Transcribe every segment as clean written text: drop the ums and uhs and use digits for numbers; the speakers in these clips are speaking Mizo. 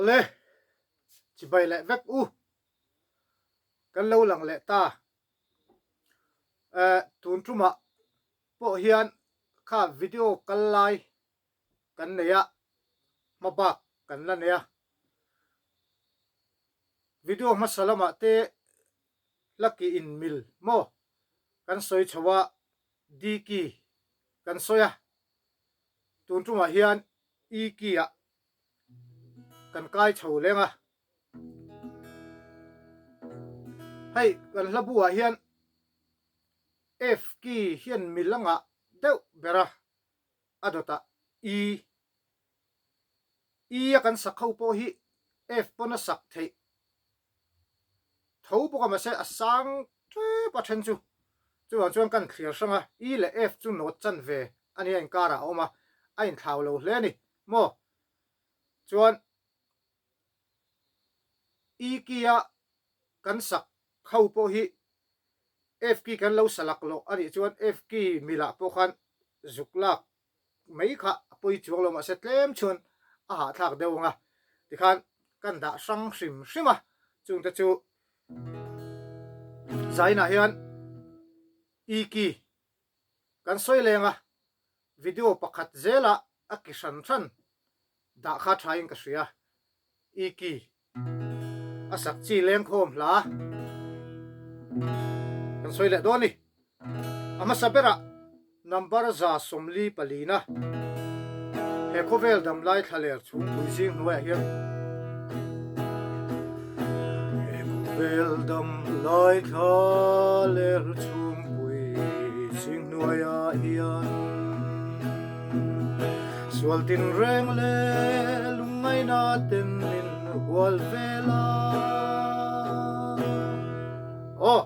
Awle, chibai leh vek u. Kan lo lang leh ta. Eh, tun tumah pawh hian kha video kal lai kan nei a, hma bak kan la nei a. Video hmasa lamah te Lucky in mil maw kan sawi chho a, Diki kan sawi a, tun tumah hian Iki ah kan kai chho leng a. Hei kan hla bu ah hian F key hian mil a ngah deuh ber a, a dawtah E, E a kan sak ho pawh hi F pawn a sak theih tho bawk a mahse a sang tep a then chu. Chuvang chuan kan thlir hrang a, E leh F chu note chanve a nia inkarah a awm a, a inthlau lo hle a ni maw? Chuan E key a kan sak ho pawh hi F key kan lo sa laklawh a nih chuan F key milah pawh khan zuk lak mai kha a pawi chuang lo mahse tlem chuan a hahthlak deuh ang a, tikhan kan dah hrang hrim hrim a, chungte chu zainah hian E key kan sawi leng a, video pakhat zela a ki hran hran dah kha thain ka hria, E key a sak chi lengkhawm hla kan sawi leh dawn a ni. A hmasa berah number 144 na he khawvel damlai thlaler chhungpui zing hnuaiah hian He khawvel damlai thlaler chhungpui zing hnuaiah hian Sual tinreng leh lungngaihna ten min hual vel a. Aw!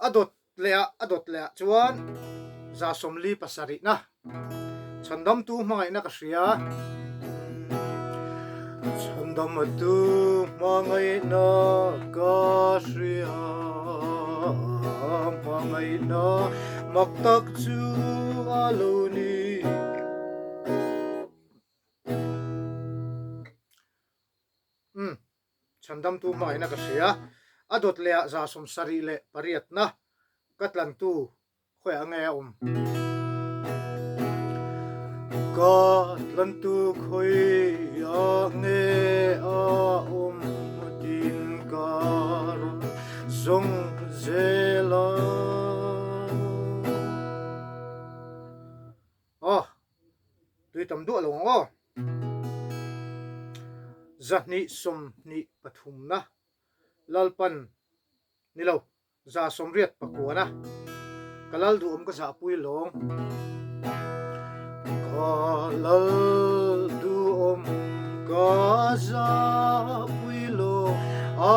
A dawt leh ah, a dawt leh ah chuan 77 na Chhandamtu hmangaihna ka hria. Chhandamtu hmangaihna ka hria, hmangaihna mak tak chu a lo ni. Umm, Chhandamtu hmangaihna ka hria, a dawt leh ah 78 na ka tlantu Khawiah nge a awm? Ka tlantu khawiah nge a awm tin ka rawn zawng zel a. Aw, tui tam duah lo ang aw. 223 na Lalpan ni lo. 89 a, ka lal duhawm ka zahpui lawng. Ka lal duhawm ka zahpui lawng, a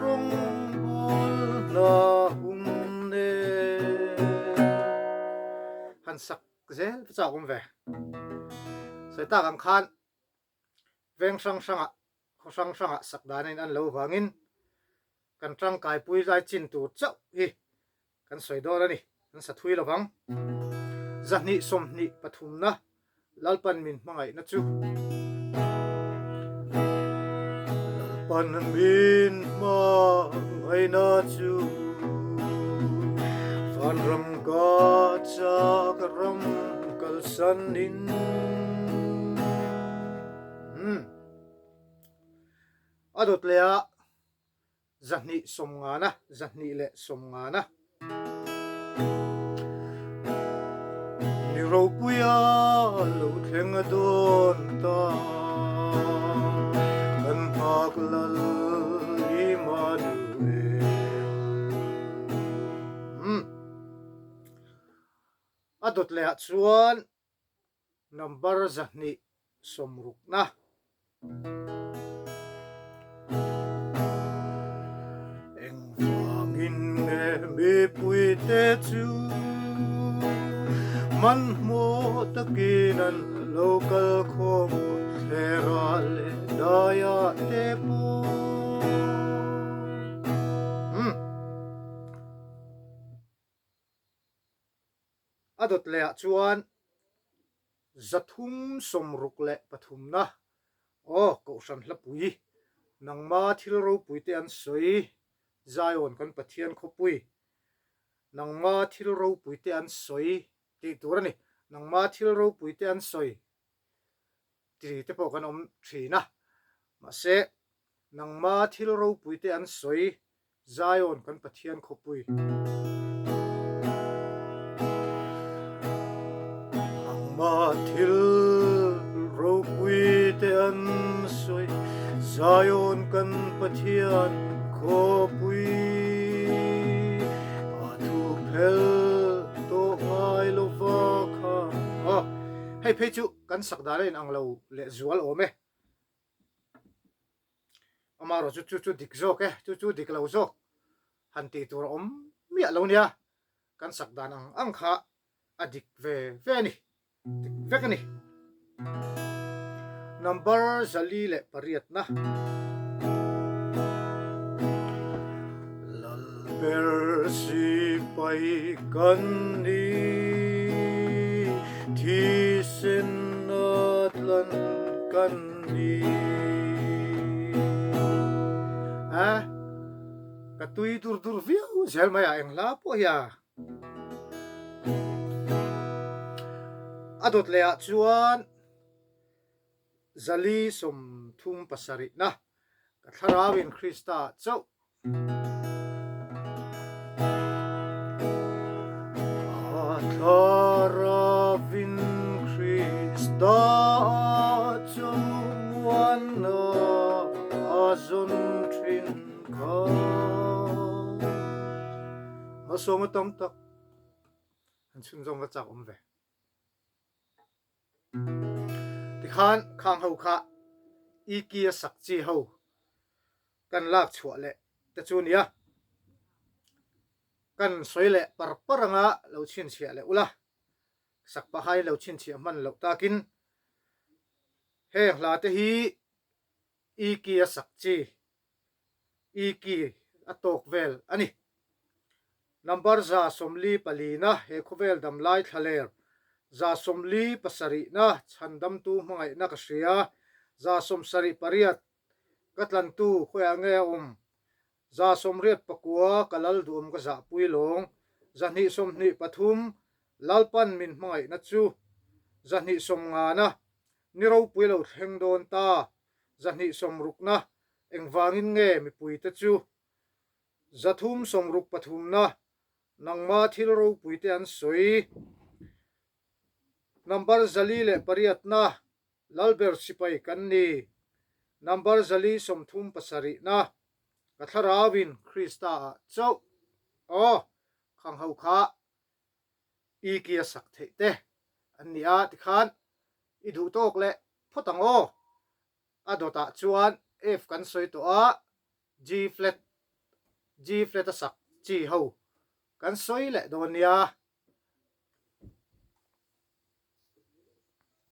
rawngbawl hna hum nen. Han sak zel va chak awm ve. Sawi tak ang khan veng hrang hrangah, khaw hrang hrangah sak dan a in an lo vangin kan tangkaipui lai chin tur chauh hi kan sawi dawn a ni, kan sa thui lovang. 223 na Lalpan min hmangaihna chu. Lalpan min hmangaihna chu vanram ka chak ram kalsanin. A dawt leh a. 250 na, 250 na. Ni ropuia lo thleng a dawn ta, kan nghak lal Immanuel. Umm. A dawt leh ah chuan Number 260 na. Engvangin nge mipuite chu hmanhmawh takin an lo kal khawm kawtthlerah leh daiah te pawh? A dawt lehah chuan. 363 na Aw Kohhran Hlapui, nangma thil ropui te an sawi, Zion kan Pathian khawpui, nangma thil ropui te an sawi tih tur a ni. Nangma thil ropui te an sawi ti te pawh kan awm thin a, mahse nangma thil ropui te an sawi Zion kan Pathian khawpui. Nangma thil ropui te an sawi Zion kan Pathian khawpui. A thu phel tawh ngai lova kha. Aw, hei phei chu kan sak dan a inang lo leh zual awm e. Amaherawh chu chu chu dik zawk e, chu chu dik lo zawk han tih tur a awm miah lo nia, kan sak dan ang ang kha a dik ve ve a ni, dik vek a ni. Number 408 na. Lalber sipai kan ni, thisen a tlan kan ni. A, ka tui dur dur viau zel mai a, eng hla pawh hi a. A dawt leh ah chuan 437 na ka thlarau in Krista ah chauh. Ka thlarau in Krista ah chauh muanna a zawn thin kha. Malsawma tam tak an chhunzawm va chak awm ve. Tikhan khang ho kha i ki a sak chi ho kan lak chhuah leh te chu nia. Kan sawi leh par par anga lo chhinchhiah leh ula, sak pahai lo chhinchhiah hman loh takin heng hla te hi i ki a sak chi i ki a tawk vel a ni. Number 44 na he khawvel damlai thlaler, 47 na chhandamtu hmangaihna ka hria, 78 ka tlantu khawiah nge a awm, 89 ka lal duhawm ka zahpui lawng, 223 Lalpan min hmangaihna chu, 250 na ni ropui lo thleng dawn ta, 260 na engvangin nge mipuite chu 363 na nangma thil ropuite an sawi. Number 408 na Lalber sipai kan ni. Number 437 na ka thlarauin Krista ah chauh. Aw, khang ho kha i ki a sak theih te an ni a, tikhan i duh tawk leh phawt ang aw. A dawtah chuan F kan sawi tawh a, G flat, G flat a sak chi ho kan sawi leh dawn nia.